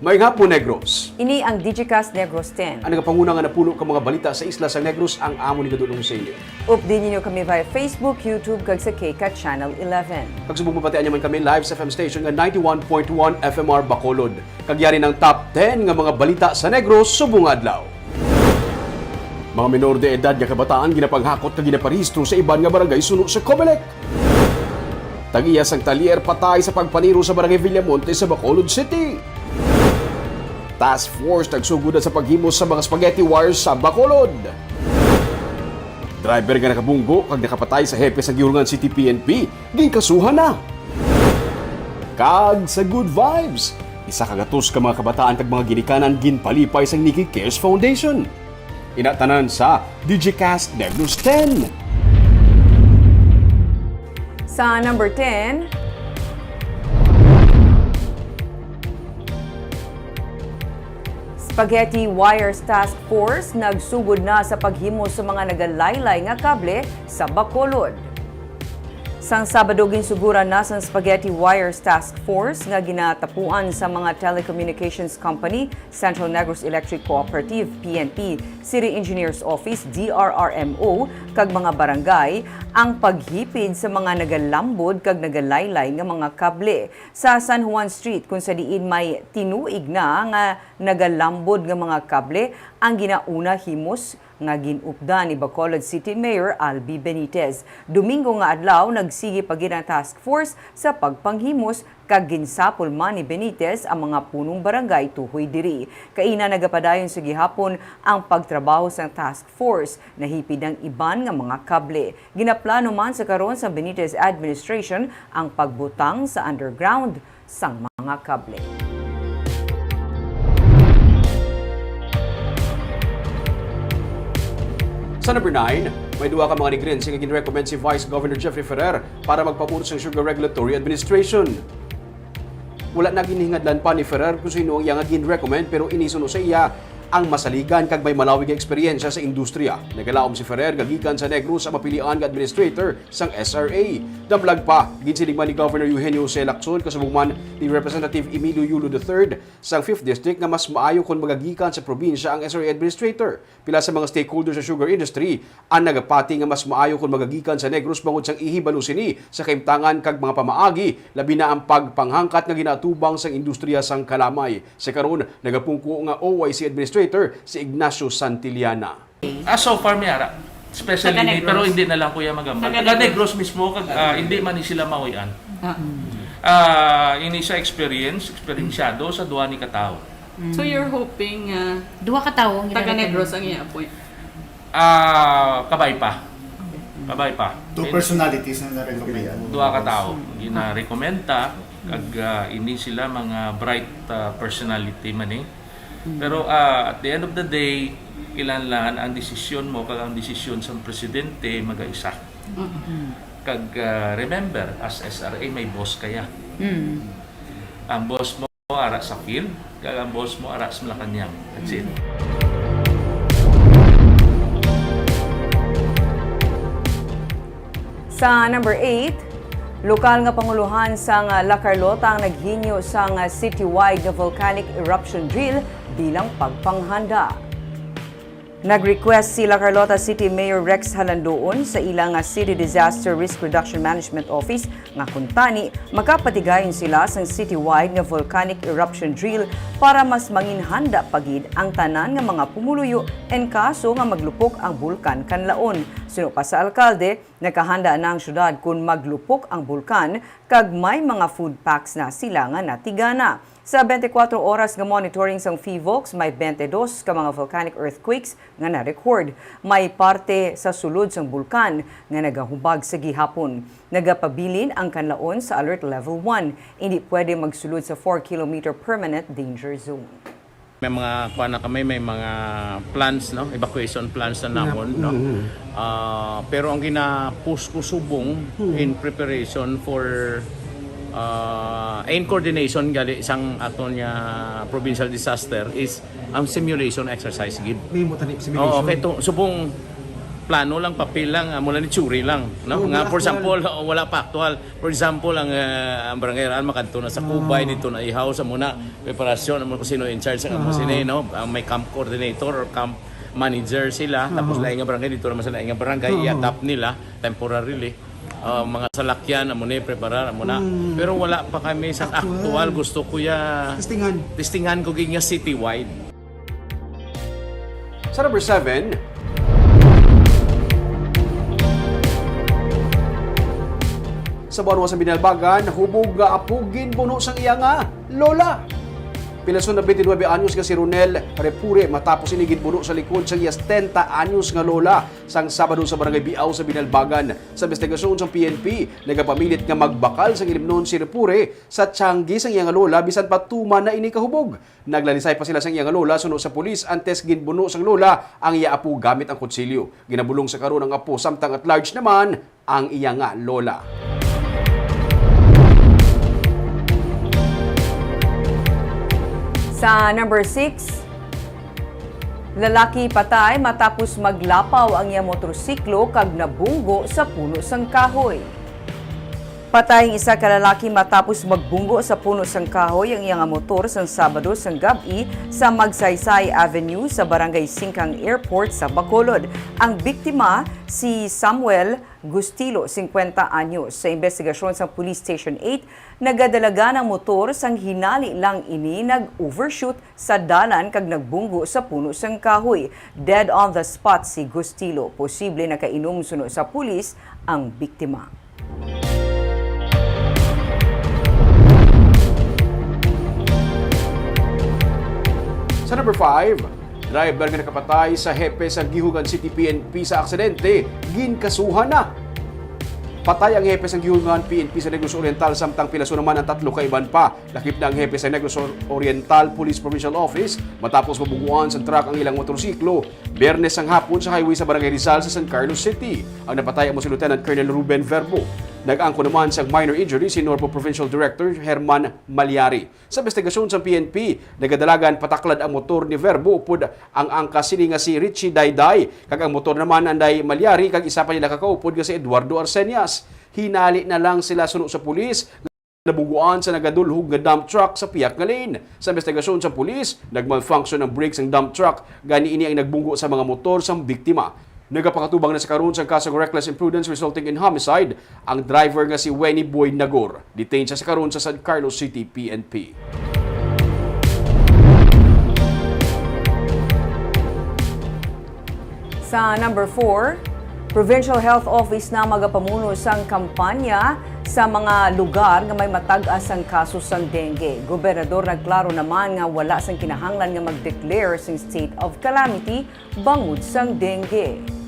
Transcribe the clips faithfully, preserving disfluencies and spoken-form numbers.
Maayong hapon, Negros. Ini ang Digicast Negros ten. Ang nagapanguna nga napuno ka mga balita sa isla sa Negros ang amon igadulong sa inyo. Updi ninyo kami via Facebook, YouTube, kag sa KCAT Channel eleven. Kag subong mapatian niyo man kami live sa F M station nga ninety-one point one F M R Bacolod. Kag yari ang top ten nga mga balita sa Negros subong adlaw. Mga minor de edad nga kabataan ginapanghakot kag ginaparehistro sa iban nga barangay suno sa Comelec. Tag-iya sang talyer patay sa pagpaniro sa Barangay Villamonte sa Bacolod City. Task Force nagsugod na sa paghimo sa mga spaghetti wires sa Bacolod. Driver nga nakabunggo kag nakapatay sa hepe sa Giurungan City P N P, ginkasuhan na. Kag sa Good Vibes, isa ka gatos ka mga kabataan kag mga ginikanan ginpalipay sang Nikki Cares Foundation. Ina tanan sa Digicast Negros ten. Sa number ten, Spaghetti Wires Task Force nagsugod na sa paghimo sa mga nagalaylay nga kable sa Bacolod. Sang Sabado, ginsuguran na sang Spaghetti Wires Task Force nga ginatapuan sa mga telecommunications company, Central Negros Electric Cooperative, P N P, City Engineers Office, D R R M O, kag mga barangay ang paghipid sa mga nagalambod kag nagalaylay nga mga kable sa San Juan Street, kung sa diin may tinuig na nga nagalambod nga mga kable ang ginauna himos nga gin-updan ni Bacolod City Mayor Albi Benitez. Domingo nga adlaw, nagsigi pa gid ang task force sa pagpanghimos, kag ginsapol man ni Benitez ang mga punong barangay tuhoy diri. Kaina nagapadayon sa gihapon ang pagtrabaho sang task force, nahipid ang iban nga mga kable. Ginaplano man sa karon sang Benitez administration ang pagbutang sa underground sang mga kable. Sa number nine, may duha ka mga Negrense nga ginrecommend si Vice Governor Jeffrey Ferrer para magpamuno sang Sugar Regulatory Administration. Wala na ginhingadlan pa ni Ferrer kung sino ang iya nga ginrecommend, pero ini suno sa iya ang masaligan kag may malawig nga eksperyensya sa industriya. Nagalaom si Ferrer nga gikan sa Negros ang mapilian nga administrator sang S R A. Damlag pa, ginsiling man ni Governor Eugenio Jose Lacson, kasubong man ni Representative Emilio Yulo the third sang Fifth District, nga mas maayo kon magagikan sa probinsya ang S R A administrator. Pila sa mga stakeholders sa sugar industry ang nagapati nga mas maayo kon magagikan sa Negros bangod sang ihibalo sini sa kahimtangan kag mga pamaagi, labi na ang pagpanghangkat nga ginaatubang sang industriya sang kalamay. Sa karon, nagapungko nga O Y C administrator si Ignacio Santillana. Ah, so far, may ara. Especially Taga ini, Negros. Pero hindi na lang, Kuya Magambal. Taga Taga Negros. Negros mismo, kag, ah, hindi man ni sila maoy-an. Ah. Ah, ini sa experience, eksperensyado sa duha ni ka tawo. So you're hoping nga Duha ka tawo ang taga ginarecommend. Negros ang i-appoint? Ah, kabay pa. Kabay pa. Two personalities na na-recommend. Duha ka tawo. Gina-recommend ta, kag, ah, ini sila mga bright, ah, personality man eh. Pero, ah, at the end of the day, kinahanglan ang desisyon mo kag ang desisyon sa presidente magaisa. Kag, ah, remember, as S R A, may boss kaya. Ang boss mo ara sa field, kag ang boss mo ara sa Malacañang. That's it. Sa number eight, lokal nga pangulohan sang La Carlota ang naghinyo sang citywide nga volcanic eruption drill bilang pagpanghanda. Nag-request si La Carlota City Mayor Rex Halandoon sa ila nga City Disaster Risk Reduction Management Office nga kuntani makapatigayon sila sang citywide nga volcanic eruption drill para mas manginhanda pa gid ang tanan nga mga pumuluyo en kaso nga maglupok ang Bulkan Kanlaon. Suno pa sa alkalde, nakahanda na ang syudad kon maglupok ang bulkan kag may mga food packs na sila nga natigana. Sa twenty-four oras nga monitoring sang PHIVOLCS, may twenty-dos ka mga volcanic earthquakes nga na-record. May parte sa sulod sang bulkan nga nagahubag sa gihapon. Nagapabilin ang Kanlaon sa Alert Level one. Indi pwede magsulod sa four kilometer permanent danger zone. May mga kuan na kami, may mga plans, no? Evacuation plans na namon, no? Ah, pero ang gina-push ko subong in preparation for, ah, in coordination gali sang aton nga provincial disaster is ang simulation exercise gid. May mo tani simulation? Oo, kay to, subong plano lang, papel lang, amo lang ni theory lang, no? Nga, for example, oh, wala pa aktual. For example, ang, ah, ang barangay Raan makadto na sa Kubay, dito na Ihaw, sa muna, preparasyon, amo kung sino in charge sa amo sini, no? Ang may camp coordinator or camp manager sila, tapos lain nga barangay, dito naman sa lain nga barangay, i-adapt nila temporarily. Ah, mga salakyan, amo ni, preparar, amo na. Pero wala pa kami sa aktual. Gusto ko ya testingan. Testingan ko gid nga citywide. Sa number seven, sa banwa sa Binalbagan, hubog nga apo ginbuno sang iya nga lola. Pilason na twenty-nine anyos nga si Ronel Repure matapos ini ginbuno sa likod sang iya setenta anyos nga lola sang Sabado sa Barangay Biao sa Binalbagan. Sa investigasyon sang P N P, nagapamilit nga magbakal sang ilimnon si Repure sa tiyanggi sang iya nga lola bisan pa tuman na ini kahubog. Naglalisay pa sila sang iya nga lola suno sa pulis antes ginbuno sang lola ang iya apo gamit ang kutsilyo. Ginabulong sa karon ang apo samtang at large naman ang iya nga lola. Sa number six, lalaki patay matapos maglapaw ang iya motorsiklo kag nabunggo sa puno sang kahoy. Patay ang isa ka lalaki matapos magbunggo sa puno sang kahoy ang iya nga motor sang Sabado sang gab-i sa Magsaysay Avenue sa Barangay Singkang Airport sa Bacolod. Ang biktima si Samuel Gustilo, singkwenta anyos. Sa investigasyon sang Police Station eight, nagadalagan ang motor sang hinali lang ini nag-overshoot sa dalan kag nagbunggo sa puno sang kahoy. Dead on the spot si Gustilo. Posible nakainom suno sa pulis ang biktima. Sa number five, driver nga nakapatay sa hepe sang Guijuegan City P N P sa aksidente, ginkasuhan na. Patay ang hepe sang Guijuegan P N P sa Negros Oriental, samtang pilaso naman ang tatlo ka iban pa. Lakip na ang hepe sa Negros Or-, Oriental Police Provincial Office matapos mabuguan sa truck ang ilang motorsiklo Biyernes sang hapon sa highway sa Barangay Rizal sa San Carlos City. Ang napatay amo si Lieutenant Colonel Ruben Verbo. Nag-angkon naman sang minor injury si Norpo Provincial Director Herman Malyari. Sa investigasyon sang P N P, nagadalagan pataklad ang motor ni Verbo upod ang angkas sini nga si Richie Dayday, kag ang motor naman anday Malyari kag isa pa nila ka kaupod nga si Eduardo Arcenias. Hinali na lang sila suno sa pulis. Nabuguan sa nagadulhog nga dump truck sa pihak nga lane. Sa investigasyon sa pulis, nag-malfunction ang brake sang dump truck, gani ini ang nagbunggo sa mga motor sang biktima. Nagapakatubang na sa karon sang kasong reckless imprudence resulting in homicide ang driver nga si Wenny Boyd Nagor. Detained siya sa karon sa San Carlos City P N P. Sa number four, Provincial Health Office na magapamuno sang kampanya sa mga lugar nga may matag-as sang kaso sang dengue. Gobernador nagklaro naman nga wala sang kinahanglan nga mag-declare sing state of calamity bangod sang dengue.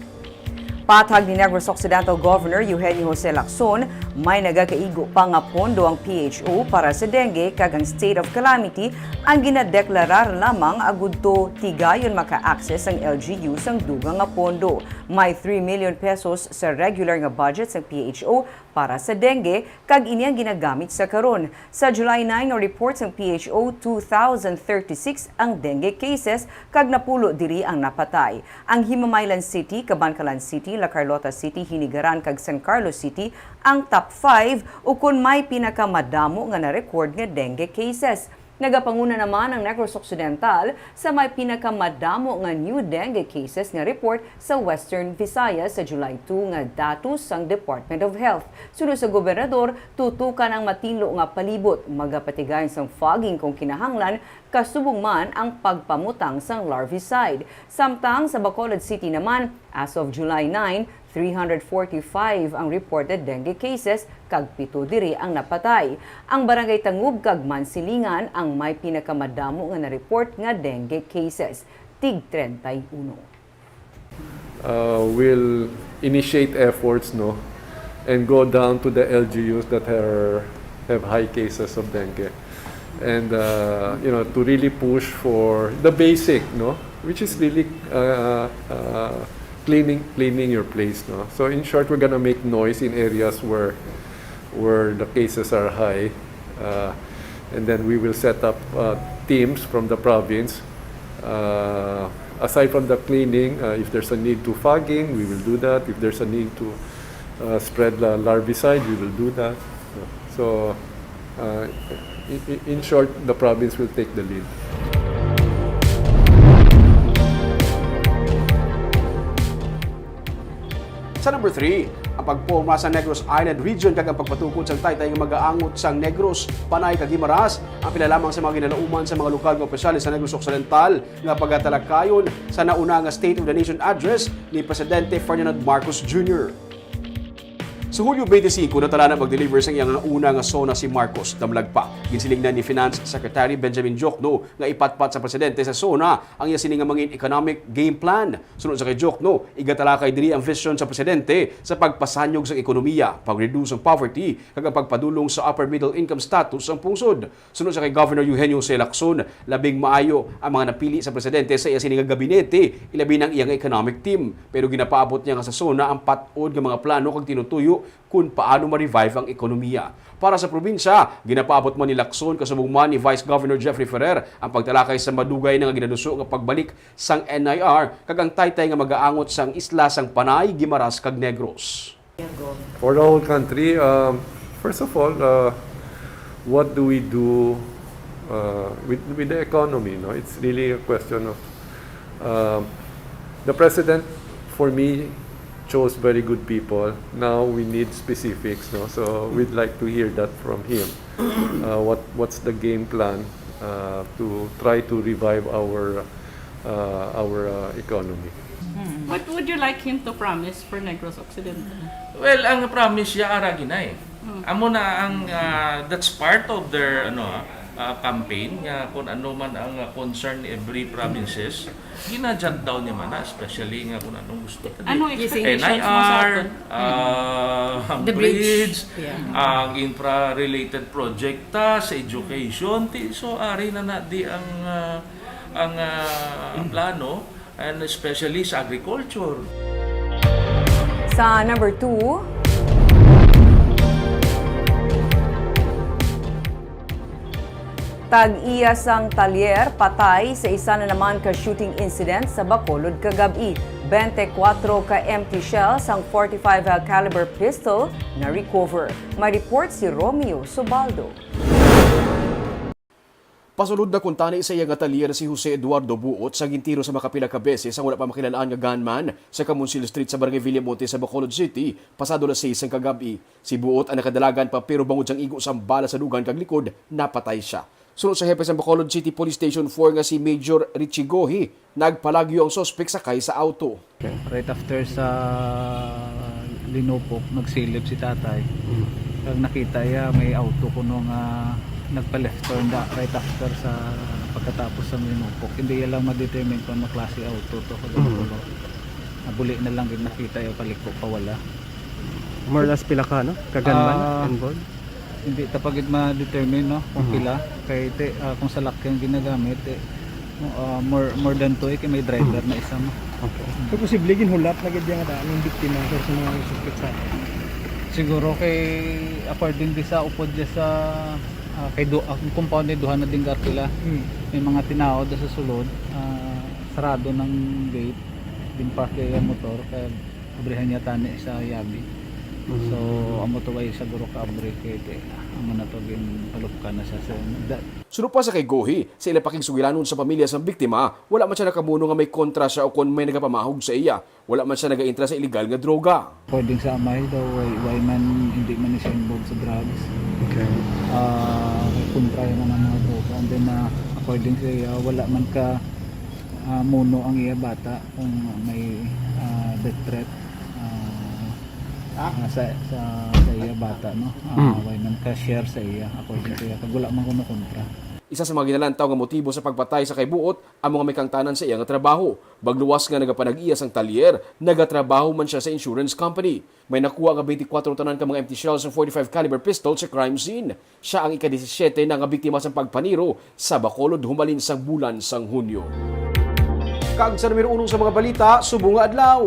Pathag ni Negros Occidental Governor Eugenio Jose Lacson, may nagakaigo pa nga pondo ang P H O para sa dengue, kag ang state of calamity ang ginadeklarar lamang agud to tigayon maka-access ang L G U sang dugang nga pondo. May three million pesos sa regular nga budget sang P H O para sa dengue, kag ini ang ginagamit sa karon. Sa July nine nga report sang P H O, two thousand thirty-six ang dengue cases, kag napulo diri ang napatay. Ang Himamaylan City, Kabankalan City, La Carlota City, Hinigaran, kag San Carlos City ang top five ukon may pinakamadamo nga na-record nga dengue cases. Nagapanguna naman ang Negros Occidental sa may pinakamadamo nga new dengue cases nga report sa Western Visayas sa July two nga datos sang Department of Health. Suno sa gobernador, tutukan ang matinlo nga palibot, magapatigayon sang fogging kung kinahanglan, kasubong man ang pagpamutang sang larvicide. Samtang sa Bacolod City naman, as of July nine, three hundred forty-five ang reported dengue cases, kag pito diri ang napatay. Ang Barangay Tangub kag Mansilingan ang may pinakamadamo nga na-report nga dengue cases, tig treinta y uno. Uh, will initiate efforts, no, and go down to the L G Us that are, have high cases of dengue, and, uh, you know, to really push for the basic, no, which is really, uh, uh, cleaning, cleaning your place, no. So in short, we're gonna make noise in areas where, where the cases are high, uh, and then we will set up, uh, teams from the province, uh, Aside from the cleaning, uh, if there's a need to fogging, we will do that. If there's a need to, uh, spread the larvicide, we will do that. So, uh, i- i- in short, the province will take the lead. Sa number three, ang pagporma sa Negros Island Region kag ang pagpatukod sang taytay nga magaangot sang Negros, Panay kag Guimaras ang pila lamang sa mga ginalauman sa mga lokal nga opisyales sa Negros Occidental nga pagatalakayon sa nauna nga State of the Nation Address ni Presidente Ferdinand Marcos Junior. Sa Hulyo twenty-five, natala na mag-deliver sang iyang una nga SONA si Marcos. Damlag pa, ginsilingnan ni Finance Secretary Benjamin Diokno nga ipatpat sa presidente sa SONA ang iya sini nga mangin economic game plan. Sunod sa kay Diokno, igatalakay diri ang vision sa presidente sa pagpasanyog sang ekonomiya, pag-reduce sang poverty, kag ang pagpadulong sa upper middle income status sang pungsod. Sunod sa kay Governor Eugenio Jose Lacson, labing maayo ang mga napili sa presidente sa iya sini nga gabinete, ilabi na ang iya nga economic team. Pero ginapaabot niya nga sa SONA ang pat-od nga mga plano kag tinutuyo kon paano ma-revive ang ekonomiya. Para sa probinsya, ginapaabot man ni Lacson kasubong man ni Vice Governor Jeffrey Ferrer ang pagtalakay sa madugay na nga ginaduso nga pagbalik sang N I R kag ang taytay nga magaangot sang isla sang Panay, Guimaras kag Negros. For the whole country, um, first of all, uh, what do we do, uh, with, with the economy? No, it's really a question of, um, the president, for me, chose very good people. Now we need specifics. No, so we'd like to hear that from him. Uh, what what's the game plan, uh, to try to revive our, uh, our, uh, economy? What would you like him to promise for Negros Occidental? Well, ang promise siya ara ginay. Amo na ang, ah, that's part of their, ano, ah, ah, campaign, nga kung ano man ang, ah, concern ni every provinces, gina-jot down niya man na, especially nga kung anong gusto ta. Ano expectations mo sa N I R, aton? Ah, ang The bridge. bridge, Yeah. Ang infra-related project ta sa education, ti so ari na na di ang, ah, ang, ah, plano, and especially sa agriculture. Sa number two, tag-iya sang talyer patay sa isa na naman ka shooting incident sa Bacolod kagab-i. Twenty-four ka empty shells sang forty-five caliber pistol na recover. May report si Romeo Subaldo. Pasulod na kuntani sa iya nga talyer si Jose Eduardo Buot sa gintiro sa makapila ka beses ang wala pa makilal-an nga gunman sa Camoncil Street sa Barangay Villamonte sa Bacolod City pasado alas seis sang kagab-i. Si Buot ang nakadalagan pa, pero bangod sang igo sang bala sa dugan kag likod, napatay sia. Suno sa hepe sang Bacolod City Police Station four nga si Major Richie Gohi, nagpalagyo ang suspek sakay sa auto. Right after sa Linupok, nagsilip si tatay. Kag nakita iya may auto kuno nga nagpa-left turn da right after sa pagkatapos sa Linupok. Hindi iya lang ma-determine kung ano klase auto to kag ano kuno. Nabuli na lang gid, nakita iya paliko pa wala. More or less pila ka, no? Ka gunman Ah, involved? Hindi ta pa gid ma-determine, no, kung pila kay ti, ah, kung salakyan ginagamit, eh, mo- ah, more more than two, eh, kay may driver na isa mo. Okay. So, posible ginhulat na gid yang daan ang biktima sir, sa mga suspect sa atin. Siguro kay according di sa upod niya sa, ah, kay do, ang compound ni duha na ding garkila. Hmm. May mga tinaod sa sulod, ah, sarado ng gate, din park yung motor kay abrihan niya tani sa yabi. So, amo to way siguro ka abri kay ti, amo na to gin palupkan na siya sa da, Suno pa sa kay Gohi, sa ila pakigsugilanon sa pamilya sang biktima, wala man siya nakamuno nga may kontra siya o kon may nagapamahog sa iya. Wala man siya nagaintra sa iligal nga droga. According sa amay daw, way, way man, hindi man siya involved sa drugs. Okay. Ah, may kontra yung mga, mga droga. And then, ah, according sa iya, wala man ka ah, muno ang iya bata kung may ah, death threat ah, ah, sa, sa, sa iya bata, no? Ah, Mm. Way man ka share sa iya, according sa iya. Kag wala man kuno kontra. Isa sa mga ginalantaw nga motibo sa pagpatay sa kay Buot amo nga may kangtanan sa iya nga trabaho. Magluwas nga nagapanag-iya sang talyer, nagatrabaho man siya sa insurance company. May nakuha nga twenty-four tanan ka mga empty shells sa forty-five caliber pistol sa crime scene. Siya ang ika-disisiete na nga biktima sang pagpaniro sa Bacolod humalin sang bulan sang Hunyo. Kag sa numero uno sa mga balita, subong nga adlaw.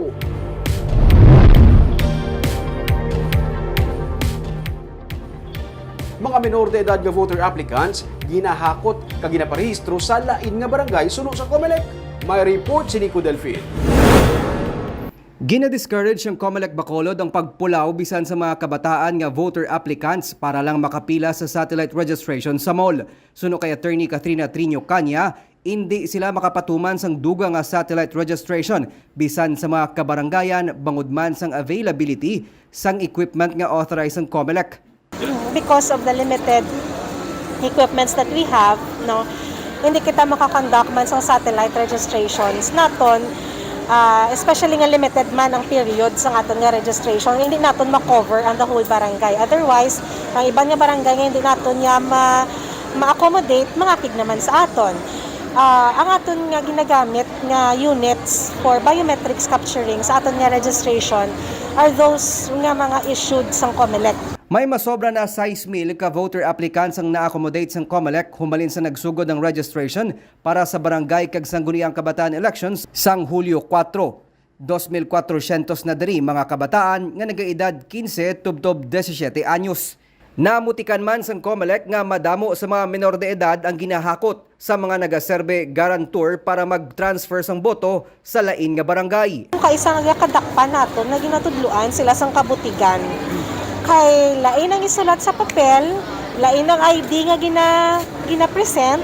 Mga menor de edad nga voter applicants ginahakot kag ginaparehistro sa lain nga barangay suno sa Comelec. May report si Nico Delfin. Gina-discourage sang Comelec Bacolod ang pagpulaw bisan sa mga kabataan nga voter applicants para lang makapila sa satellite registration sa mall. Suno kay Attorney Katrina Triño Caña, indi sila makapatuman sang dugang nga satellite registration bisan sa mga kabarangayan bangod man sang availability sang equipment nga authorized sang Comelec. Because of the limited equipments that we have, no, hindi kita makakonduct man sang satellite registrations naton, ah, especially nga limited man ang period sa aton nga registration, hindi naton ma-cover ang the whole barangay. Otherwise, ang iban nga barangay nga hindi naton niya ma-, ma-accommodate, mangakig naman sa aton. Ah, ang aton nga ginagamit nga units for biometrics capturing sa aton nga registration are those nga mga issued sang Comelec. May masobra na sais mil ka voter applicants ang na-accommodate sang Comelec humalin sa nagsugod ang registration para sa barangay kag sangguniang kabataan elections sang Hulyo kuwatro. Dos mil kwatrosyentos na diri mga kabataan nga nagaedad kinse tubtob disisiete anyos. Namutikan man sang Comelec nga madamo sa mga menor de edad ang ginahakot sa mga nagaserbe guarantor para mag-transfer sang boto sa lain nga barangay. Ang kaisa nga kadakpan naton nga ginatudloan sila sang kabutigan. Kay lain ang isulat sa papel, lain ang I D nga gina-, gina-present,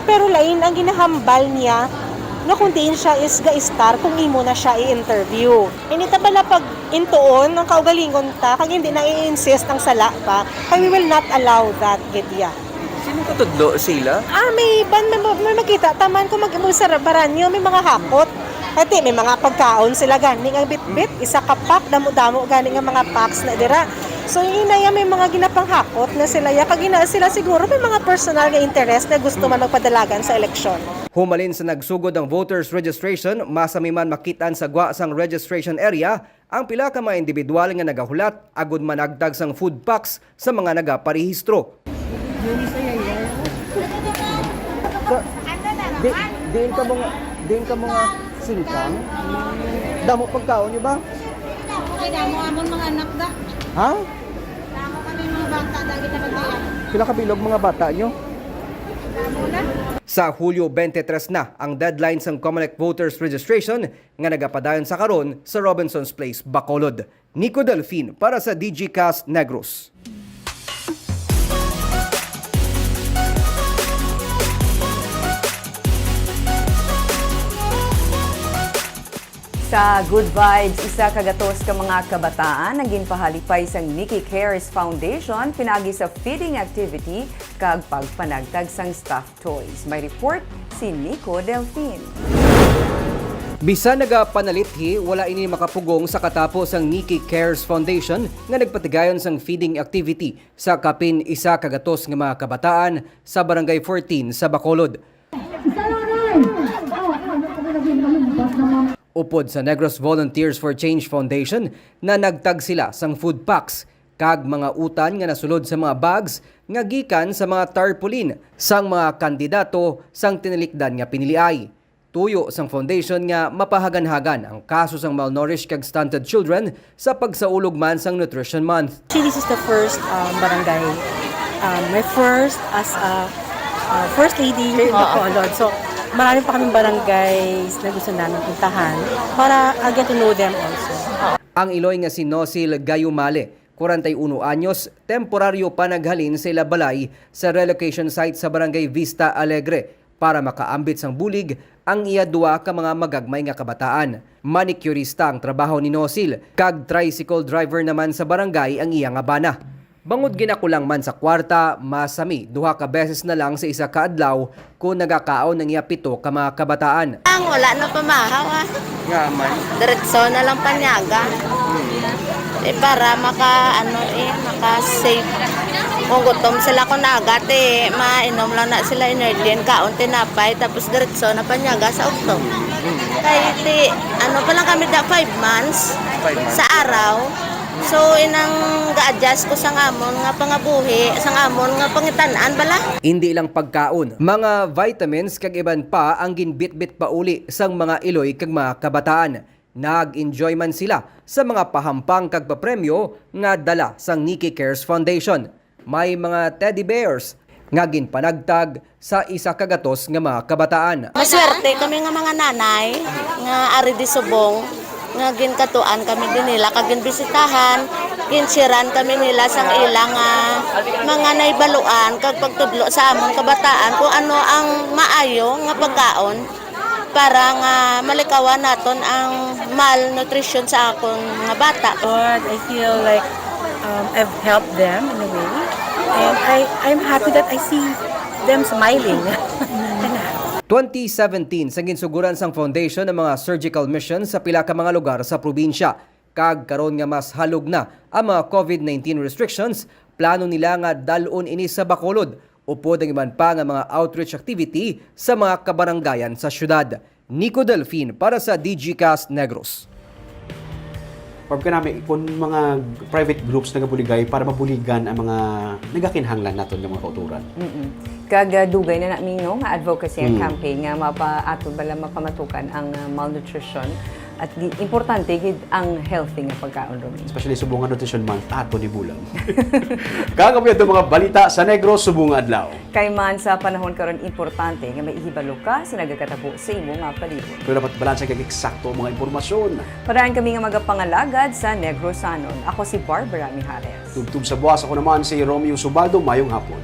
pero lain ang ginahambal niya nga kung diin siya is ga-estar kung imo na siya i-interview. Ini ta bala pag intuon ang kaugalingon ta, kag hindi na i-insist ang sala pa, kay we will not allow that, gid iya. Sino katudlo sila? Ah, may ban, may, may makita taman kung mag-, mo sa baranyo, may mga hakot. Ati, may mga pagkaon sila gani nga bitbit, isa ka pack, damo-damo gani nga mga packs na dira. So, inaya may mga ginapanghakot na sila, ya, kag ina sila siguro may mga personal nga interest na gusto man magpadalagan sa eleksyon. Humalin sa nagsugod ang voters registration, masami man makitaan sa gwa sang registration area ang pila ka mga individual nga nagahulat agud managtag sang food packs sa mga nagaparehistro. Sa, di, diin ka mga, diin ka mga singkang? Damo pagkaon niyo ba? Okay, damo amon mga anak da. Ha? Damo kami mga bata, dagi na pagkaon. Pila ka bilog mga bata niyo? Damo na. Sa Hulyo twenty-three na ang deadline sang Comelec voters registration nga nagapadayon sa karon sa Robinson's Place, Bacolod. Nico Delfin para sa D G Cast Negros. Sa Good Vibes, isa ka gatos ka mga kabataan ang ginpahalipay sang Nikki Cares Foundation pinaagi sa feeding activity kag pagpanagtag sang staff toys. May report si Nico Delfin. Bisan nagapanalit hi, wala ini makapugong sa katapo sang Nikki Cares Foundation nga nagpatigayon sang feeding activity sa kapin isa ka gatos nga mga kabataan sa Barangay fourteen sa Bacolod. Upod sa Negros Volunteers for Change Foundation, nanagtag sila sang food packs kag mga utan nga nasulod sa mga bags nga gikan sa mga tarpaulin sang mga kandidato sang tinalikdan nga piniliay. Tuyo sang foundation nga mapahaganhagan ang kaso sang malnourished kag stunted children sa pagsaulog man sang Nutrition Month. Actually, this is the first, um, barangay, um, my first as a, uh, first lady in Bacolod. So, marami pa kaming barangays na gusto namin puntahan para, uh, get to know them also. Ang iloy nga si Nosil Gayumale, kwarenta y uno anyos, temporaryo pa naghalin sa ila balay sa relocation site sa Barangay Vista Alegre para makaambit sang bulig ang iya duha ka mga magagmay nga kabataan. Manicurista ang trabaho ni Nosil, kag tricycle driver naman sa barangay ang iya nga bana. Bangod ginakulang man sa kwarta, masami duha ka beses na lang sa isa ka adlaw kon nagakaon ang iya pito ka mga kabataan. Ang wala na pamahaw, ah. Nga man. Diretso na lang panyaga. Eh, para maka, ano, eh, maka-save. Kung gutom sila kung naga, te, mainom lang na sila energy and kaon tinapay, tapos diretso na panyaga sa ugto. Kay ti, ano pa lang kami da, five months. Five months. Sa araw. So, inang ga-adjust ko sang amon nga pangabuhi, sang amon nga pangitan-an bala. Indi lang pagkaon, mga vitamins kag iban pa ang ginbitbit pauli sang mga iloy kag mga kabataan. Nag-enjoy man sila sa mga pahampang kag papremyo nga dala sang Nikki Cares Foundation. May mga teddy bears, nga ginpanagtag sa isa ka gatos nga mga kabataan. Maswerte kami nga mga nanay nga ari di subong nga ginkatuan kami din nila kag ginbisitahan, ginshiran kami nila sang ilang ah, mga naibaluan kag pagtudlo sa amon kabataan kung ano ang maayo nga pagkaon para nga malikawan naton ang malnutrition sa akon nga bata. Lord, I feel like um, I've helped them in a way. And I, I'm happy that I see them smiling. Twenty seventeen, sa ginsuguran sang foundation ang mga surgical mission sa pila ka mga lugar sa probinsya. Kag karon nga mas halog na ang mga COVID nineteen restrictions, plano nila nga dal-on ini sa Bacolod, upod ang iban pa nga mga outreach activity sa mga kabarangayan sa syudad. Nico Delfin para sa Digicast Negros. Pab ka namin, kung mga private groups nagabuligay para mabuligan ang mga nagakinahanglan naton nga mga kautoran. Kag uh, dugay na namin no, nga advocacy ang campaign nga mapa, ato bala mapamatukan ang uh, malnutrition at di, importante gid ang healthy nga pagkaon, Romy. Especially subong nga Nutrition Month ato ni bulan. Kagabi ato mga balita sa Negros subong nga adlaw. Kay man sa panahon karon importante nga maihibalo ka sa nagakatabo sa imo nga palibot. Pero dapat balanse kag eksakto ang mga impormasyon. Padayon kami nga magapangalagad sa Negrosanon. Ako si Barbara Mijares. Tubtob sa buwas, ako naman si Romeo Subaldo. Mayong hapon.